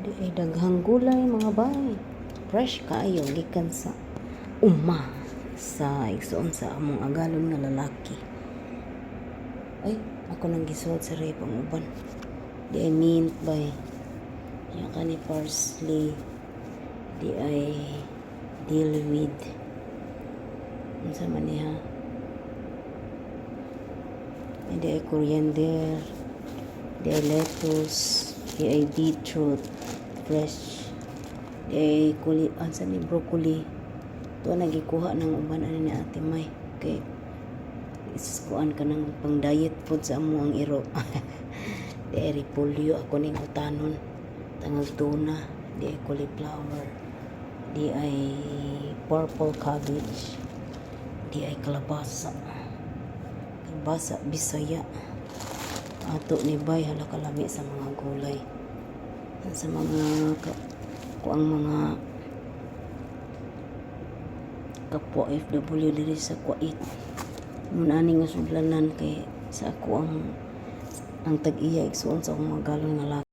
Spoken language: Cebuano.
Di ay daghang gulay, mga bay. Fresh kaayo gikan sa uma sa igsuon sa among agalon nga lalaki. Ay, ako nang gisuot sa rep ang uban. Di ay mint, bay. Yan kani parsley. Di ay dill weed. Unsa man niya? Di ay coriander. Di ay lettuce. Di ay beetroot. Fresh. Di ay kuli, ansa ni, broccoli. Ito nagikuha ng uban ani ni Ate May. Kay is kuan ka ng pang diet food sa amo ang iro. Di ay repolyo, ako ning utanon. Tangag tuna. Di ay cauliflower. Di ay purple cabbage. Di ay kalabasa. Kalabasa Bisaya. Ato ni bay, hala kalami sa mga gulay. Sa mga ka, kuang mga kapwa OFW diri sa Kuwait. Mun ani nga sudlanan kay sa ako ang tag-iya, igsuon sa akong mga galon nga laki.